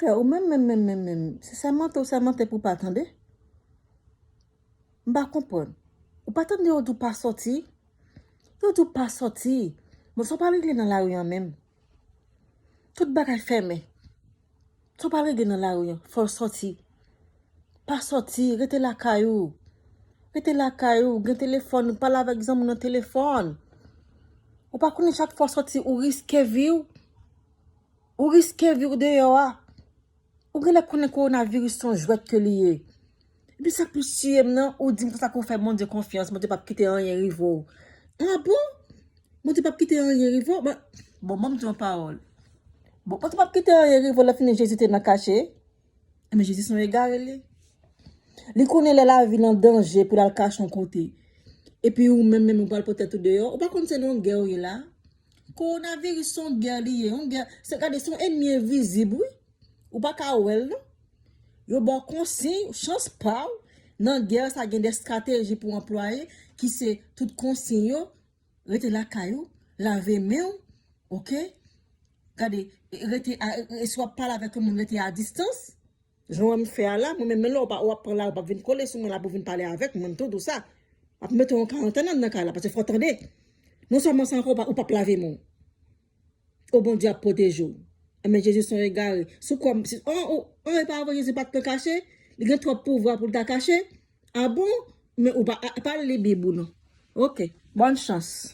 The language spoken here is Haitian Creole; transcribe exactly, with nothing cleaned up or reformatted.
Pè, ou menm, menm, menm, menm, menm, se sèmante ou sèmante pou pa tande? M pa konprann. Ou pa tande yo di w pa sòti? Yo di w pa sòti. Bon, sa w pa regle nan lari an menm. Tout bagay fèmen. Sa w pa regle nan lari an, fò w sòti. Pa sòti, rete lakay ou. Rete lakay ou, gen telefòn, ou pale avèk zanmi w nan telefòn. Ou pa konnen chak fwa w sòti, ou riske vi w. Ou riske vi w deyò a. Ou genlè konnen kowonaviris se yon jwèt ke li ye. Epi sa k plis tiye m nan, ou di m konsa ke w fè Bondye konfyans, Bondye p ap kite anyen rive w. A bon? Bondye p ap kite anyen rive w? Bon, bon, ban m di w yon pawòl. Bon, Bondye p ap kite anyen rive w, lè fini Jezi te nan kache. Men Jezi se yon egare li ye. Li konnen lè lavi l an danje pou l al kache yon kote. Epi ou menm, menm ou pral pote tèt ou deyò. Ou pa konn se nan yon gè ou ye la? Kowonaviris se yon gè li ye. Yon gè, se, gade, se yon ènmi envizib, wi. Ou pa ka wè l, non. Yo ba w konsiy, chans pa w. Nan gè sa, gen de estrateji pou w anplwaye, ki se tout konsiy yo, rete lakay ou, lave men w, oke? Gade, rete, a, e, si w ap pale avèk yon moun, rete a distans. Jan w wè m fè a la, mwen menm, men lè w pa, w ap pran la, w ap vin kole sou mwen la pou vin pale avèk mwen, m tou di w sa. W ap mete w an karantèn anndan kay la, paske fò w tande. Non sèlman sa ankò, ou pa, ou p ap lave men w. O, Bondye ap pwoteje w. Enben, Jezi se yon egare. Si w kwè m, si, an, ou, an, e pa vre, Jezi pa t nan kache? Li gen twòp pouvwa pou l ta kache? A bon? Men ou pa, a, pa li Bib ou non. Oke. Bòn chans.